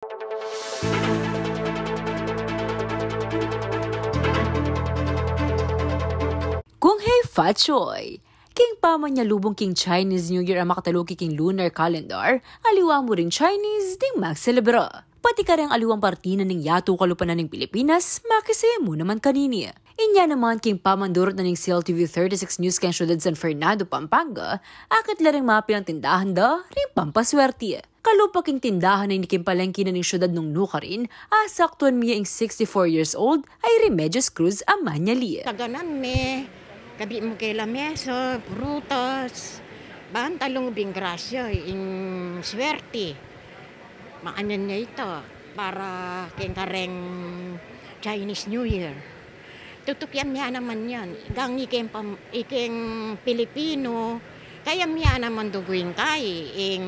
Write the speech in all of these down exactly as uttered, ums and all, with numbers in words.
Kung hei Fat Choy, king pamanyalubung king Chinese New Year a makataluki king lunar calendar, aliwa mu ring Chinese ding magselebra. Pati kareng aliwang parti na ning yatu kalupa na ning Pilipinas, makisaya mu naman kanini. Inya naman king pamandurut na ning C L T V thirty-six News keng syudad San Fernando, Pampanga, akit la ring mapilang tindahan da ring pampaswerte. Kalupa king tindahan a ini king palengke na ning syudad nung nukarin, a saktuan mi ya ing sixty-four years old a i Remedios Cruz a manyali. Taganan me, kabi mu ke lameso, prutas, ban talung ubing grasya, ing swerte. Makanyan ne ita para keng kareng Chinese New Year. Tutukian mi ya naman yan. Ikeng, ikeng pam-, ikeng Pilipino, kaya mi ya naman duguin kai, ing,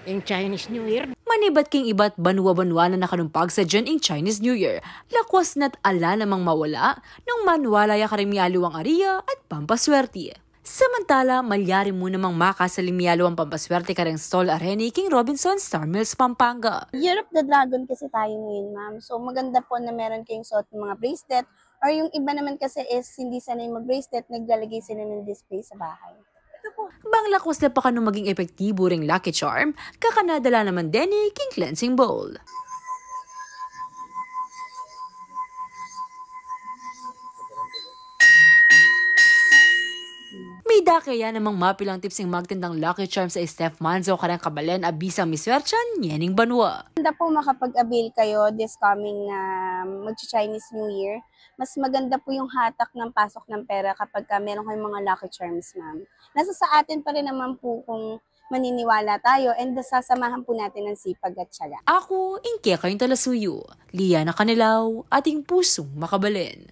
ing Chinese New Year. Manibat king ibat banua-banua na nakanung pagsadyan ing Chinese New Year, lakwas na't ala namang mawala nung maniwala ya karing mialiwang aria at pampaswerte. Samantala, malyari mu namang makasaling mialiwang pampaswerte kareng stall a reni king Robinson Star Mills, Pampanga. Year of the Dragon kasi tayo ngayon, ma'am. So, maganda po na meron kayong suot ng mga bracelet. Or yung iba naman kasi is hindi sanay mag-bracelet, naglalagay sila ng display sa bahay. Bang lakwas la pa kanu maging epektibo ring Lucky Charm, kakanada la naman deni king cleansing bowl. Midake ya namang mapilang tips ing magtindang Lucky Charms a i Steph Manzo kareng kabalen a bisang miswertean yening banua. Maganda po makapag-avail kayo this coming na magchi-Chinese New Year. Mas maganda po yung hatak ng pasok ng pera kapag ka meron kayong mga Lucky Charms, ma'am. Nasa sa atin pa rin naman po kung maniniwala tayo and sasamahan po natin ang sipag at tiyaga. Aku ing kekayung talasuyu, Liana Canelao, ating pusung makabalen.